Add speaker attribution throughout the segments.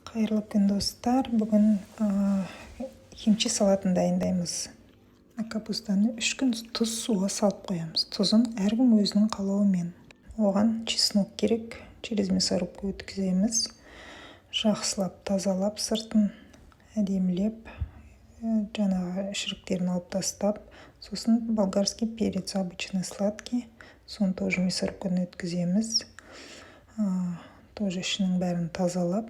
Speaker 1: Қайырлы күн, достар! Бүгін кимчи салатын дайындаймыз. Капустаны 3 күн тұз суға салып қоямыз. Тұзын әркім өзінің қалауымен. Оған чеснок керек, через мясорубку өткіземіз. Жақсылап тазалап, сыртын әдемілеп, жаңағы шіріктерін алып тастап, сосын болгарский перец, обычный сладкий, соны тоже мясорубкадан өткіземіз. Тоже ішінің бәрін тазалап,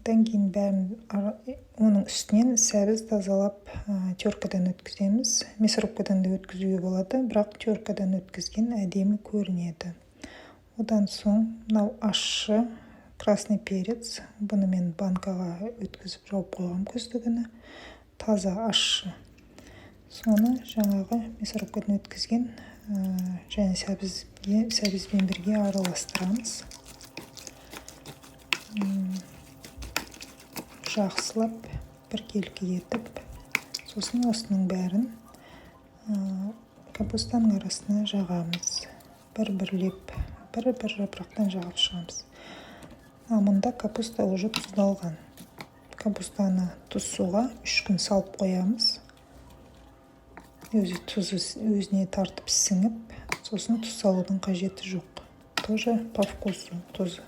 Speaker 1: одан кейін бәрін, оның үстінен сәбіз тазалап, теркадан өткіземіз. Мясорубкадан да өткізуге болады, бірақ теркадан өткізген әдемі көрінеді. Одан соң мынау ащы красный перец, бұны мен банкаға өткізіп, жауып қойғам күздігүні, таза ащы. Соны жаңағы мясорубкадан өткізген және сәбізге, сәбізбен бірге араластырамыз. Жақсылап біркелкі етіп, сосын осының бәрін капустаның арасына жағамыз. бір бірлеп, бір бір жапырақтан жағып шығамыз. А мұнда капуста уже тұздалған. Капустаны тұз суға 3 күн салып қоямыз. Өзі тұзы өзіне тартып, сіңіп, сосын тұз салудың қажеті жоқ. Тоже по вкусу тұзы.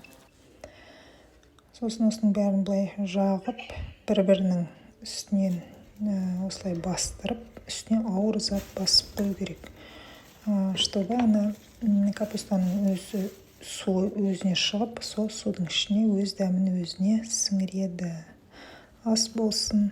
Speaker 1: Сосын осының бәрін былай жағып, бір бірінің үстінен осылай бастырып, үстіне ауыр зат басып қою керек, чтобы ана капустаның өзі суы өзіне шығып, сол судың ішіне өз дәмін өзіне сіңіреді. Ас болсын!